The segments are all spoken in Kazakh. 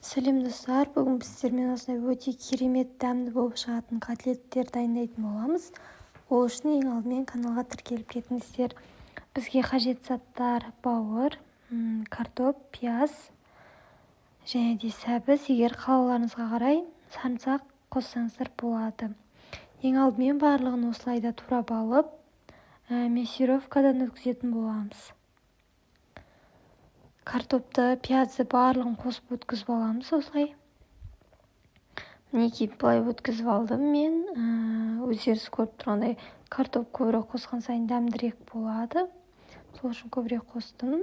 Сәлем, достар! Бүгін біз сіздермен осындай өте керемет дәмді болып шығатын котлеттер дайындайтын боламыз. Ол үшін ең алдымен каналға тіркеліп кетіңіздер. Бізге қажет заттар: бауыр, картоп, пияз және де сәбіз. Егер қалауларыңызға қарай сарымсақ қоссаңыздар болады. Ең алдымен барлығын осылай да турап алып, мясорубкадан өткізетін боламыз. Картопты, пиязды, барлығын қосып өткізіп аламыз осылай. Мінекей, былай өткізіп алдым мен. Өздеріңіз көріп тұрғандай, картоп көбірек қосқан сайын дәмдірек болады, сол үшін көбірек қостым.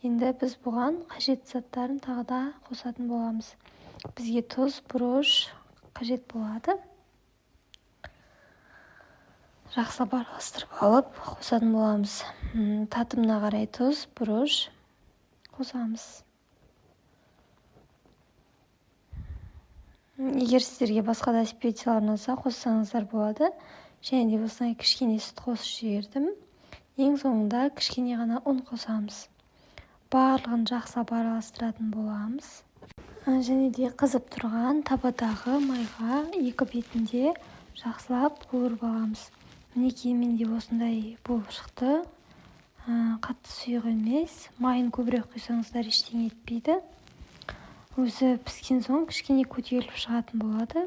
Енді біз бұған қажетті заттарын тағы да қосатын боламыз. Бізге тұз, бұрыш қажет болады. Жақсылап араластырып алып, қосатын боламыз. Татымына қарай тұз, бұрыш қосамыз. Егер сіздерге басқа да специялар ұнаса, қоссаңыздар болады. Және де осылай кішкене сүт қосып жібердім. Ең соңында кішкене ғана ұн қосамыз. Барлығын жақсылап араластыратын боламыз. Және де қызып тұрған табадағы майға екі бетінде жақсылап қуырып аламыз. Мінекей, менде осындай болып шықты. Қатты сұйық емес. Майын көбірек құйсаңыздар, ештеңе етпейді. Өзі піскен соң кішкене көтеріліп шығатын болады.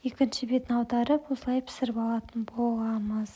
Екінші бетін аударып, осылай пісіріп алатын боламыз.